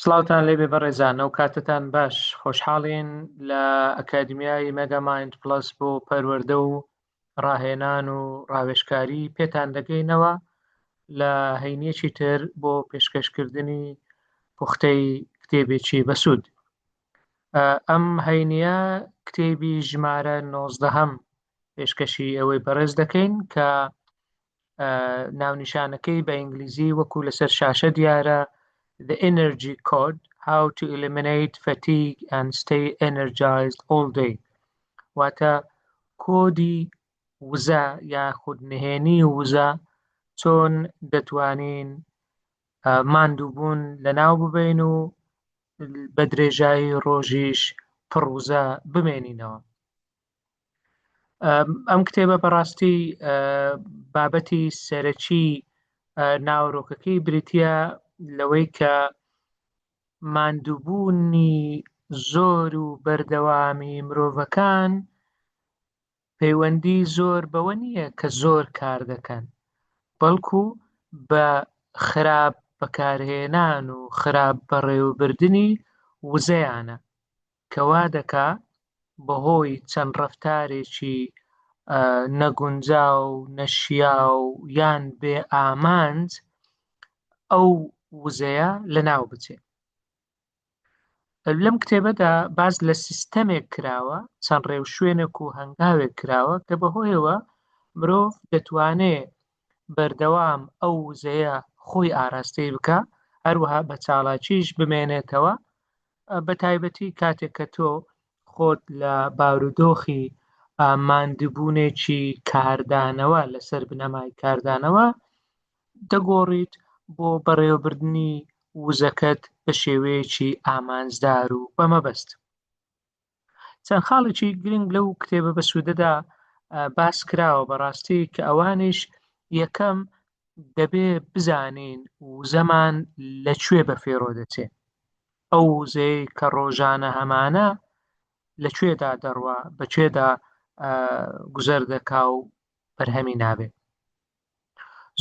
سڵاوتان لێبێ بەڕێزان ئەو کاتەتان باش خۆشحاڵین لە ئەکادمیای مەگامایند پڵەس بۆ پەروەردە و ڕاهێنان و ڕاوێژکاری پێتان دەگەینەوە لە هەینیەکی تر بۆ پێشکەشکردنی پوختەی کتێبێکی بەسوود ئەم هەینیە کتێبی ژمارە نۆزدەهەم پێشکەشی ئەوەی بەڕێز دەکەین کە ناونیشانەکەی بە ئینگلیزی وەکو لەسەر شاشە دیارە The Energy Code How to Eliminate Fatigue and Stay Energized All Day واتە کۆدی وزە یاخود نهێنی وزە چۆن دەتوانین ماندووبوون لەناو ببەین و بە درێژایی ڕۆژیش پڕ وزە بمێنینەوە. ئەم کتێبە بەڕاستی بابەتی سەرەکی ناوەرۆکەکەی بریتە لەوەی کە ماندووبوونی زۆر و بەردەوامی مرۆڤەکان پەیوەندی زۆر بەوە نییە کە زۆر کار دەکەن بەڵکو بە خراپ بەکارهێنان و خراپ بەڕێوەبردنی وزەیانە کە وا دەکا بەهۆی چەند ڕەفتارێکی نەگونجاو، نەشیاو یان بێ ئامانج ئەو وزەیە لەناو بچێ. لەم کتێبەدا باس لە سیستەمێک کراوە، چەند ڕێوشوێنێک و هەنگاوێک کراوە کە بەهۆیەوە مرۆڤ دەتوانێ بەردەوام ئەو وزەیە خۆی ئاراستەی بکا، هەروەها بە چاڵاکیش بمێنێتەوە بە تایبەتی کاتێک کە تۆ خۆت لە بارودۆخی ماندبوونێکی کاردانەوە لەسەر بنەمای کاردانەوە دەگۆڕیت بۆ بەڕێوەبردنی وزەکەت بە شێوەیەکی ئامانجدار و بەمەبەست. چەند خاڵێکی گرنگ لەو کتێبە بەسوودەدا باس کراوە بەڕاستی کە ئەوانیش یەکەم دەبێ بزانین وزەمان لە کوێ بە فێرۆ دەچێ ئەو وزەیە کە ڕۆژانە هەمانە لە کوێدا دەڕوا بە کوێدا گوزەر دەکا و بەرهەمی نابێ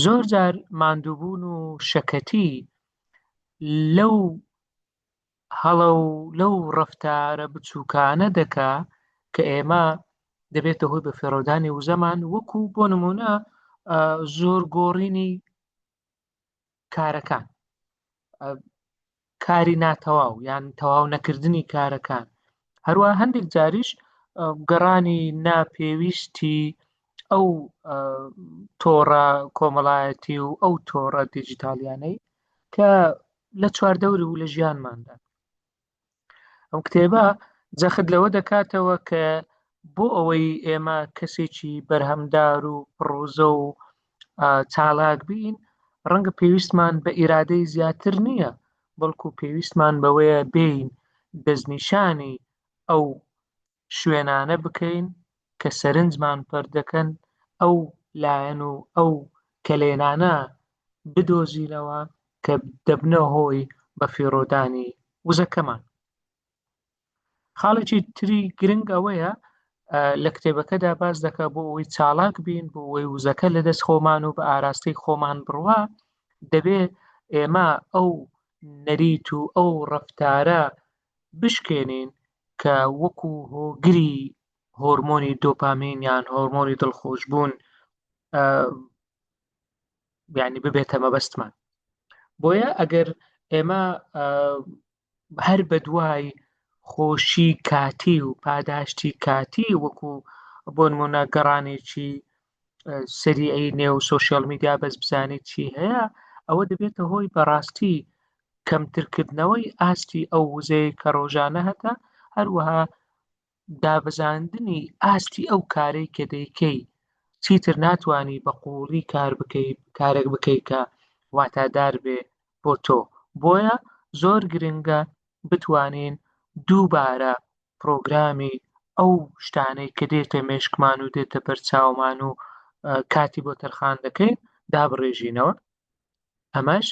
زۆر جار ماندووبوون و شەکەتی لەو هەڵە و لەو ڕەفتارە بچووکانە دەکا کە ئێمە دەبێتە هۆی بەفێڕۆدانی وزەمان وەکو بۆ نمونە زۆر گۆڕینی کارەکان کاری ناتەواو یان تەواو نەکردنی کارەکان هەروە هەندێک جاریش گەڕانی ناپێویستی ئەو تۆڕە کۆمەڵایەتی و ئەو تۆڕە دیجیتالیانەی کە لە چواردەور و لە ژیانماندا ئەم کتێبە جەخت لەوە دەکاتەوە کە بۆ ئەوەی ئێمە کەسێکی بەرهەمدار و پڕوزە و چالاک بین ڕەنگە پێویستمان بە ئیرادەی زیاتر نییە بەڵکو پێویستمان بەوەیە بین دەستنیشانی ئەو شوێنانە بکەین کە سەرنجمان پەرت دەکەن، ئەو لایەن و ئەو کەلێنانە بدۆزینەوە کە دەبنە هۆی بەفیڕۆدانی وزەکەمان. خاڵێکی تری گرنگ ئەوەیە لە کتێبەکەدا باس دەکا بۆ ئەوەی چاڵاک بین بۆ ئەوەی وزەکە لە دەست خۆمان و بە ئاراستەی خۆمان بڕوا دەبێ ئێمە ئەو نەریت و ئەو ڕەفتارە بشکێنین کە وەکو هۆگری هۆرمۆنی دۆپامین یان هۆرمۆنی دڵخۆشبوون یعنی ببێتە مەبەستمان بۆیە ئەگەر ئێمە هەر بە دوای خۆشی کاتی و پاداشتی کاتی وەکو بۆ نمونە گەڕانێکی سەریعی نێو سوۆسیال میدیا بەس بزانێت چی هەیە ئەوە دەبێتە هۆی بەڕاستی کەمترکردنەوەی ئاستی ئەو وزەیە کە ڕۆژانە هەتە هەروەها دابەزاندنی ئاستی ئەو کارەی کە دەیکەی چیتر ناتوانی بە قووڵی کار بکەی کارێک بکەی کە واتادار بێ بۆ تۆ بۆیە زۆر گرنگە بتوانین دووبارە پرۆگرامی ئەو شتانەی کە دێتە مێشکمان و دێتە بەرچاومان و کاتی بۆ تەرخان دەکەین دابڕێژینەوە ئەمەش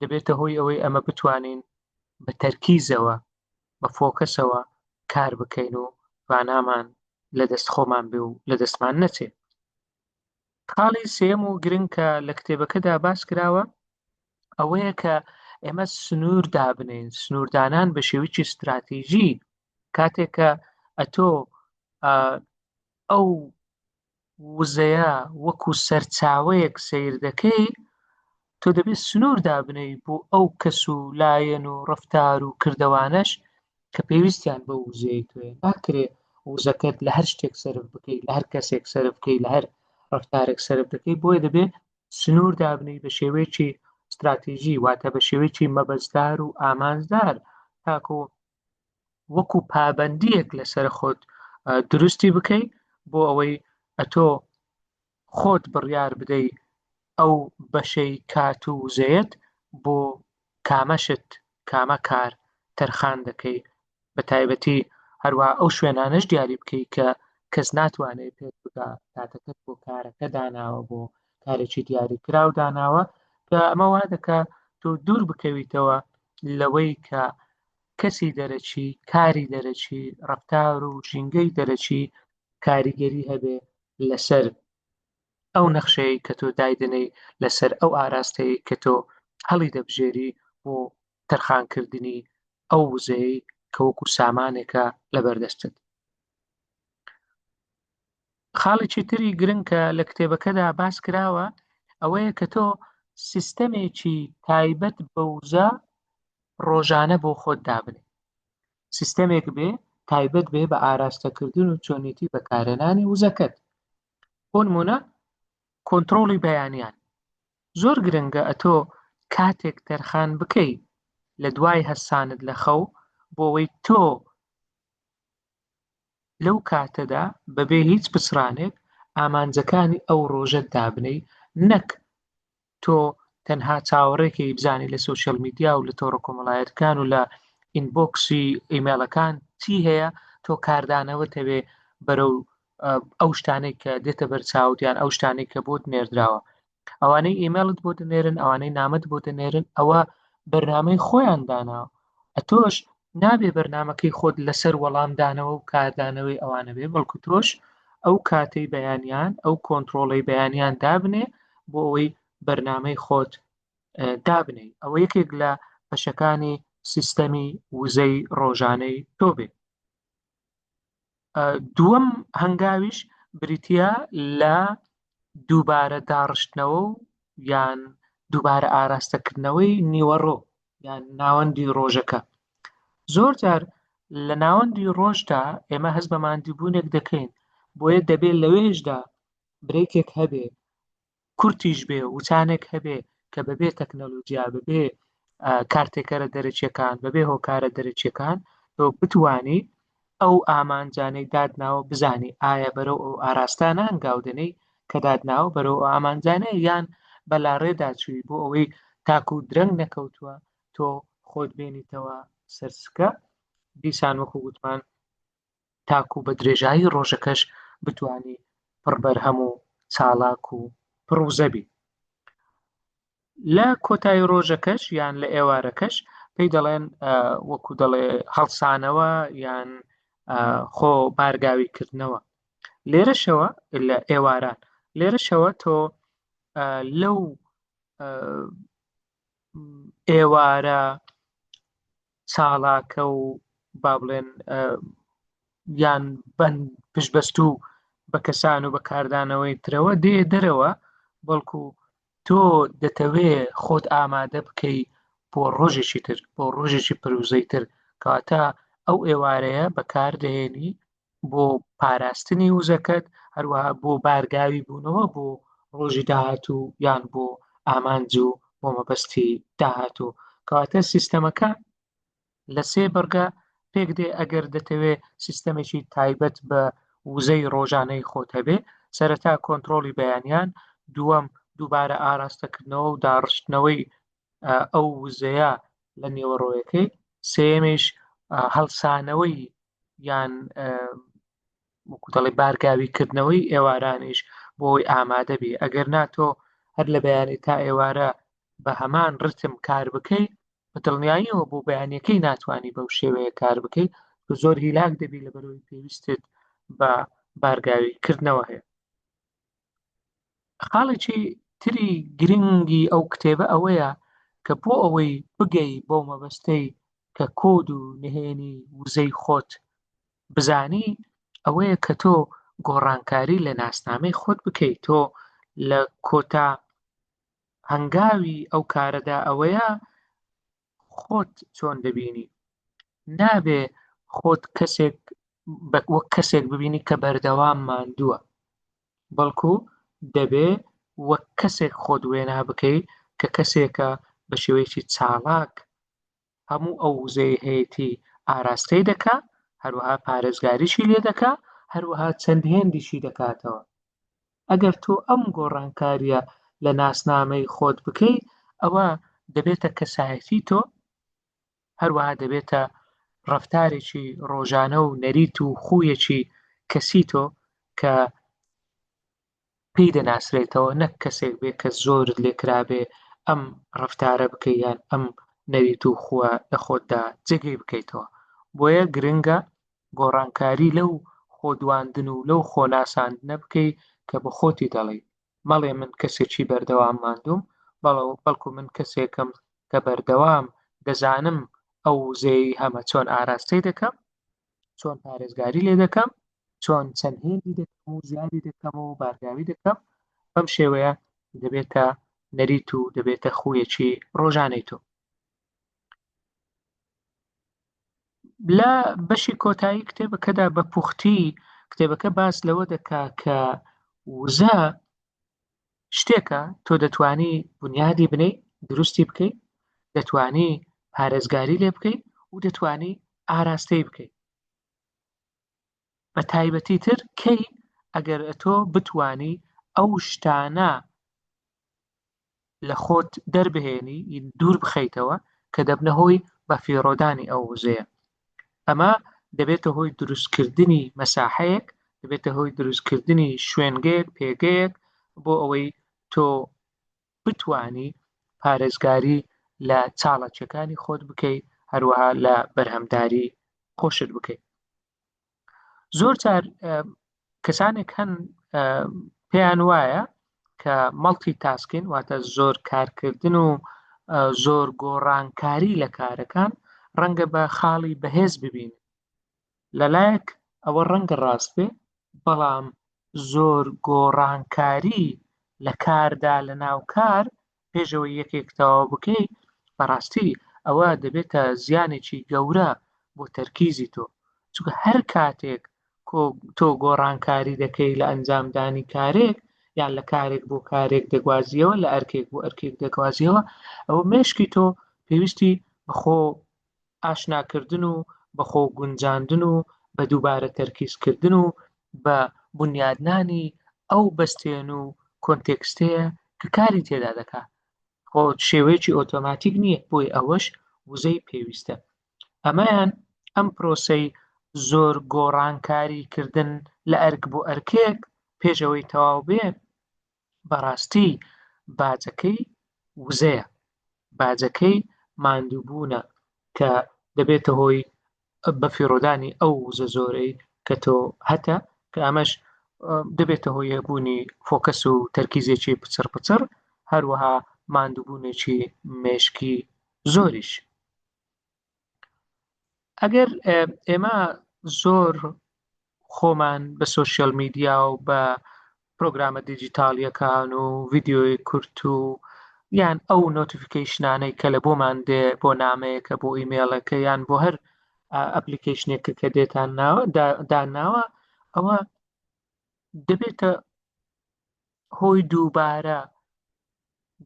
دەبێتە هۆی ئەوەی ئەمە بتوانین بە تەرکیزەوە بە فۆکەسەوە کار بکەین و توانامان لە دەست خۆمان بێ و لە دەستمان نەچێ. خاڵی سێیەم و گرنگ کە لە کتێبەکەدا باس کراوە ئەوەیە کە ئێمە سنوور دابنین، سنووردانان بە شێوەیەکی ستراتیژی کاتێک کە ئەتۆ ئەو وزەیە وەکو سەرچاوەیەک سەیر دەکەی، تۆ دەبێت سنوور دابنێی بۆ ئەو کەس و لایەن و ڕەفتار و کردەوانەش کە پێویستیان بەو وزەیەی تۆیە. ناکرێ وزەکەت لە هەر شتێک سەرف بکەی، لە هەر کەسێک سەرف بکەی، لە هەر ڕەفتارێک سەرف دەکەی، بۆیە دەبێ سنوور دابنێی بە شێوەیەکی ستراتیژی، واتە بە شێوەیەکی مەبەستدار و ئامانجدار تاکو وەکو پابەندیەک لەسەر خۆت دروستی بکەی بۆ ئەوەی ئەتۆ خۆت بڕیار بدەی ئەو بەشەی کات و وزەیەت بۆ کامە شت کامە کار تەرخان دەکەی بە تایبەتی هەروە ئەو شوێنانەش دیاری بکەی کە کەس ناتوانێت پێت بگا کاتەکەت بۆ کارەکە داناوە بۆ کارێکی دیاری کراو داناوە کە ئەمە وا دەکا تۆ دوور بکەویتەوە لەوەی کە کەسی دەرەکی، کاری دەرەکی، ڕەفتار و ژینگەی دەرەکی کاریگەری هەبێ لەسەر ئەو نەخشەیەی کە تۆ دایدەنێی، لەسەر ئەو ئاراستەیەی کە تۆ هەڵی دەبژێری بۆ تەرخانکردنی ئەو وزەیەی کە وەکو سامانێکە لەبەردەستت. خاڵێکی تری گرنگ کە لە کتێبەکەدا باس کراوە ئەوەیە کە تۆ سیستەمێکی تایبەت بە وزە ڕۆژانە بۆ خۆت دابنێ سیستەمێک بێ تایبەت بێ بە ئاراستەکردن و چۆنێتی بەکارهێنانی وزەکەت بۆ نمونە کۆنتترۆڵی بەیانیان زۆر گرنگە ئەتۆ کاتێک تەرخان بکەی لە دوای هەستانت لە خەو بۆەوەی تۆ لەو کاتەدا بەبێ هیچ پچڕانێک ئامانجەکانی ئەو ڕۆژەت دابنێی نەک تۆ تەنها چاوەڕێکەی بزانی لە سۆشیال میدیا و لە تۆڕە کۆمەڵایەتەکان و لە ئینبۆکسی ئیمێڵەکان چی هەیە تۆ کاردانەوەت هەبێ بەرەو ئەو شتانەی کە دێتە بەرچاوت یان ئەو شتانەی کە بۆت نێردراوە ئەوانەی ئیمێڵت بۆ دەنێرن ئەوانەی نامەت بۆ دەنێرن ئەوە بەرنامەی خۆیان داناوە ئەتۆش نابێ بەرنامەکەی خۆت لەسەر وەڵامدانەوە و کاردانەوەی ئەوانە بێ بەڵکو تۆش ئەو کاتەی بەیانیان ئەو کۆنتترۆڵەی بەیانیان دابنێ بۆ ئەوەی بەرنامەی خۆت دابنێ ئەوە یەکێک لە بەشەکانی سیستەمی وزەی ڕۆژانەی تۆ بێ دووەم هەنگاویش بریتە لە دووبارە داڕشتنەوە و یان دووبارە ئاراستەکردنەوەی نیوەڕۆ یان ناوەندی ڕۆژەکە. زۆر جار لە ناوەندی ڕۆژدا ئێمە هەست بە ماندووبوونێک دەکەین، بۆیە دەبێت لەوێشدا برێکێک هەبێ، کورتیش بێ، وچانێک هەبێ کە بەبێ تەکنەلۆجیا، بەبێ کارتێکەرە دەرەکیەکان، بەبێ هۆکارە دەرەکیەکان تۆ بتوانی ئەو ئامانجانەی داتناوە بزانی ئایا بەرەو ئەو ئاراستانە هەنگاو دەنێی کە داتناوە بەرەو ئەو ئامانجانەیە یان بەلاڕێدا چووی بۆ ئەوەی تاکو درەنگ نەکەوتووە تۆ خۆت بێنیتەوە سەر سکە دیسان وەکو گوتمان تاکو بە درێژایی ڕۆژەکەش بتانی پڕ بەرهەم و چالاک و پڕ وزە بی. لە کۆتایی ڕۆژەکەش یان لە ئێوارەکەش پێی دەڵێن وەکو دەڵێ هەڵسانەوە یان خۆ بارگاوی کردنەوە لێرەشەوە لە ئێواران لێرەشەوە تۆ لەو ئێوارە چاڵاکە و با بڵێن یان بەند پشتبەستوو بە کەسان و بە کاردانەوەی ترەوە دێ دەرەوە بەڵکو تۆ دەتەوێ خۆت ئامادە بکەی بۆ ڕۆژێکی تر بۆ ڕۆژێکی پروزەی تر کەواتە ئەو ئێوارەیە بەکاردەهێنی بۆ پاراستنی وزەکەت هەروەها بۆ بارگاوی بوونەوە بۆ ڕۆژی داهاتوو یان بۆ ئامانج و بۆ مەبەستی داهاتوو کەواتە سیستەمەکە لە سێ بڕگە پێک دێ ئەگەر دەتەوێ سیستەمێکی تایبەت بە وزەی ڕۆژانەی خۆت هەبێ سەرەتا کۆنتترۆلی بەیانیان دووەم دووبارە ئاراستەکردنەوە و داڕشتنەوەی ئەو وزەیە لە نێوەڕۆیەکەی سێمیش هەڵسانەوەی یان وەکو دەڵێ بارگاوی کردنەوەی ئێوارانیش بۆی ئامادە بی ئەگەر ناتۆ هەر لە بەیانی تا ئێوارە بە هەمان ڕتم کار بکەی بە دڵنیاییەوە بۆ بەیانەکەی ناتوانانی بەو شێوەیە کار بکەیت تۆ زۆر هیلاک دەبی لە بەرەوەی پێویستت بە بارگاوی کردنەوە هەیە خاڵێکی تری گرنگی ئەو کتێبە ئەوەیە کە بۆ ئەوەی بگەی بەو مەبەستەی کە کۆد و نهێنی وزەی خۆت بزانی ئەوەیە کە تۆ گۆڕانکاری لە ناسنامەی خۆت بکەیت تۆ لە کۆتا هەنگاوی ئەو کارەدا ئەوەیە خۆت چۆن دەبینی نابێ خۆت کەسێک وەک کەسێک ببینی کە بەردەوام ماندووە بەڵکو دەبێ وەک کەسێک خۆت وێنا بکەی کە کەسێکە بە شێوەیەکی چاڵاک هەموو ئەو وزەی هەیەتی ئاراستەی دەکا هەروەها پارێزگاریشی لێ دەکا هەروەها چەند هێندیشی دەکاتەوە ئەگەر تۆ ئەم گۆڕانکاریە لە ناسنامەی خۆت بکەی ئەوە دەبێتە کەسایەتی تۆ هەروەها دەبێتە ڕەفتارێکی ڕۆژانە و نەریت و خوویەکی کەسی تۆ کە پێی دەناسرێتەوە نەک کەسێک بێ کە زۆرت لێکرابێ ئەم ڕەفتارە بکەی یان ئەم نەریت و خووە لە خۆتدا جێگەی بکەیتەوە بۆیە گرنگە گۆڕانکاری لەو خۆدواندن و لەو خۆناساندنە بکەی کە بە خۆتی دەڵێی مەڵێ من کەسێکی بەردەوام ماندووم بەڵکو من کەسێکم کە بەردەوام دەزانم ئەو وزەیەی هەمە چۆن ئاراستەی دەکەم چۆن پارێزگاری لێ دەکەم چۆن چەند هێندی دەکەم و زیادی دەکەم و بارگاوی دەکەم بەم شێوەیە دەبێتە نەریت و دەبێتە خوویەکی ڕۆژانەی تۆ لە بەشی کۆتایی کتێبەکەدا بە پوختی کتێبەکە باس لەوە دەکا کە وزە شتێکە تۆ دەتوانی بنیادی بنەی دروستی بکەیت دەتوانی پارێزگاری لێ بکەیت و دەتوانی ئاراستەی بکەیت بە تایبەتی تر کەی ئەگەر ئەتۆ بتوانی ئەو شتانە لە خۆت دەربهێنی دوور بخەیتەوە کە دەبنە هۆی بەفیڕۆدانی ئەو وزەیە ئەمە دەبێتە هۆی دروستکردنی مەساحەیەک دەبێتە هۆی دروستکردنی شوێنگەیەک پێگەیەک بۆ ئەوەی تۆ بتانی پارێزگاری لە چاڵەکیەکانی خۆت بکەیت هەروەها لە بەرهەمداری خۆشت بکەیت زۆر جار کەسانێک هەن پێیان وایە کە multitasking واتە زۆر کارکردن و زۆر گۆڕانکاری لە کارەکان ڕەنگە بە خاڵی بەهێز ببین لەلایەک ئەوە ڕەنگە ڕاست بێ بەڵام زۆر گۆڕانکاری لە کاردا لە ناو کار پێشەوەی یەکێک تەواو بکەی بەڕاستی ئەوە دەبێتە زیانێکی گەورە بۆ تەرکیزی تۆ چونکە هەر کاتێک تۆ گۆڕانکاری دەکەی لە ئەنجامدانی کارێک یان لە کارێک بۆ کارێک دەگوازیەوە لە ئەرکێک بۆ ئەرکێک دەگوازیەوە ئەوە مێشکی تۆ پێویستی بەخۆ ئاشناکردن و بەخۆ گونجاندن و بە دووبارە تەرکیزکردن و بە بونیادنانی ئەو بەستێن و context ەیە کە کاری تێدا دەکا خۆ شێوەیەکی ئۆتۆماتیک نییە بۆی ئەوەش وزەی پێویستە ئەمەیان ئەم پرۆسەی زۆر گۆڕانکاری کردن لە ئەرک بۆ ئەرکێک پێشەوەی تەواو بێ بەڕاستی باجەکەی وزەیە، باجەکەی ماندووبوونە کە دەبێتە هۆی بەفیڕۆدانی ئەو وزە زۆرەی کە تۆ هەتە کە ئەمەش دەبێتە هۆی هەبوونی focus و تەرکیزێکی پچڕ پچڕ هەروەها ماندووبوونێکی مێشکی زۆریش. ئەگەر ئێمە زۆر خۆمان بە social media و بە پرۆگرامە دیجیتاڵیەکان و ڤیددیوی کورت و یان ئەو notification انەی کە لە بۆمان دێ بۆ نامەیەکە بۆ ئیمێڵەکە یان بۆ هەر application ێک کە دێتان ناوە داناوە ئەوە دەبێتە هۆی دووبارە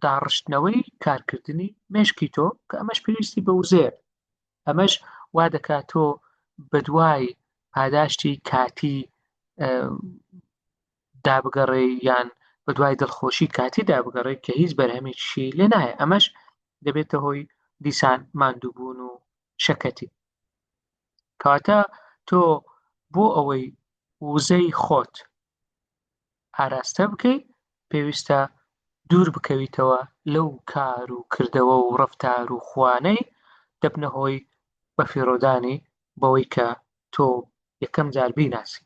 داڕشتنەوەی کارکردنی مێشکی تۆ کە ئەمەش پێویستی بە وزەیە ئەمەش وا دەکات تۆ بەدوای پاداشتی کاتی دابگەڕێ یان بەدوای دڵخۆشی کاتی دابگەڕێ کە هیچ بەرهەمێکیشی لێ نایە ئەمەش دەبێتە هۆی دیسان ماندووبوون و شەکەتی کەواتە تۆ بۆ ئەوەی وزەی خۆت ئاراستە بکەی پێویستە دوور بکەویتەوە لەو کار و کردەوە و ڕەفتار و خوانەی دەبنە هۆی بەفیڕۆدانی بەوەی کە تۆ یەکەم جار بیناسی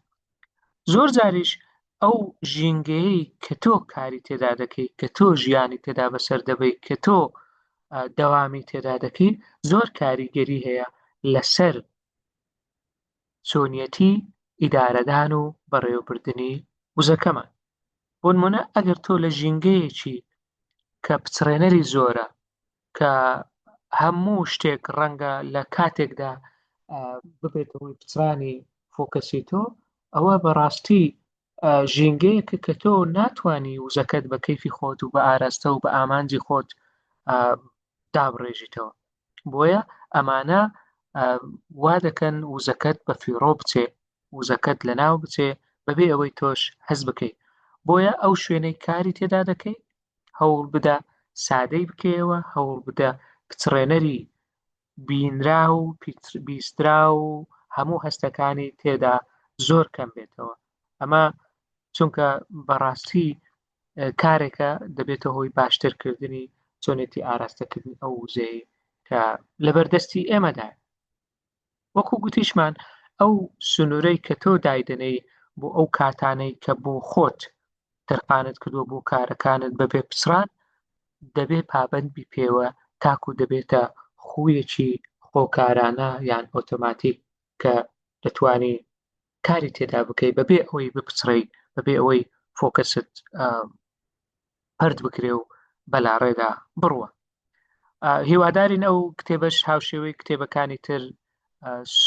زۆر جاریش ئەو ژینگەیەی کە تۆ کاری تێدا دەکەی کە تۆ ژیانی تێدا بەسەر دەبەی کە تۆ. دەوامی تێدا دەکەی زۆر کاریگەری هەیە لەسەر چۆنیەتی ئیدارەدان و بەڕێوەبردنی وزەکەمان. بۆنمونە ئەگەر تۆ لە ژینگەیەکی کە پچڕێنەری زۆرە کە هەموو شتێک ڕەنگە لە کاتێکدا ببێتە هۆی پچڕانی فۆکەسی تۆ ئەوە بەڕاستی ژینگەیەکە کە تۆ ناتوانی وزەکەت بە کەیفی خۆت و بە ئاراستە و بە ئامانجی خۆت دابڕێژیتەوە بۆیە ئەمانە وا دەکەن وزەکەت بە فیڕۆ بچێ وزەکەت لەناو بچێ بەبێ ئەوەی تۆش هەست بکەیت بۆیە ئەو شوێنەی کاری تێدا دەکەی هەوڵ بدە سادەی بکەیەوە هەوڵ بدە پچڕێنەری بینرا و بیسترا و هەموو هەستەکانی تێدا زۆر کەم بێتەوە ئەمە چونکە بەڕاستی کارێکە دەبێتە هۆی باشترکردنی چۆنێتی ئاراستەکردنی ئەو وزەیە کە لەبەردەستی ئێمەدایە وەکو گوتیشمان ئەو سنوورەی کە تۆ دایدەنێی بۆ ئەو کاتانەی کە بۆ خۆت تەرخانت کردووە بۆ کارەکانت بەبێ پچڕان دەبێ پابەند بی پێوە تاکو دەبێتە خوویەکی خۆکارانە یان ئۆتۆماتیک کە دەتوانی کاری تێدا بکەی بەبێ ئەوەی بپچڕێی بەبێ ئەوەی فۆکەست پەرت بکرێ و بەلاڕێدا بڕوە هیوادارین ئەو کتێبەش هاوشێوەی کتێبەکانی تر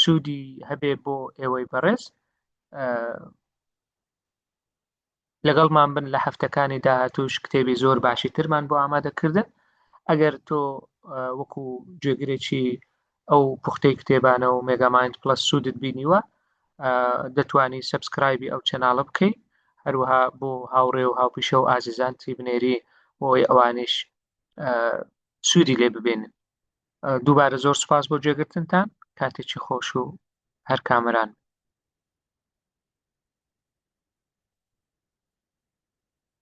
سوودی هەبێ بۆ ئێوەی بەڕێز لەگەڵمان بن لە هەفتەکانی داهاتووش کتێبی زۆر باشی ترمان بۆ ئامادەکردن ئەگەر تۆ وەکو جێگرێکی ئەو پوختەی کتێبانە و مێگامایند پلس سوودت بینیوە دەتوانی subscribe ی ئەو channel ە بکەیت هەروەها بۆ هاوڕێ و هاوپیشە و ئازیزانتی بنێری بۆی ئەوانیش سوودی لێ ببینن دووبارە زۆر سوپاس بۆ گوێگرتنتان کاتێکی خۆش و هەر کامەران.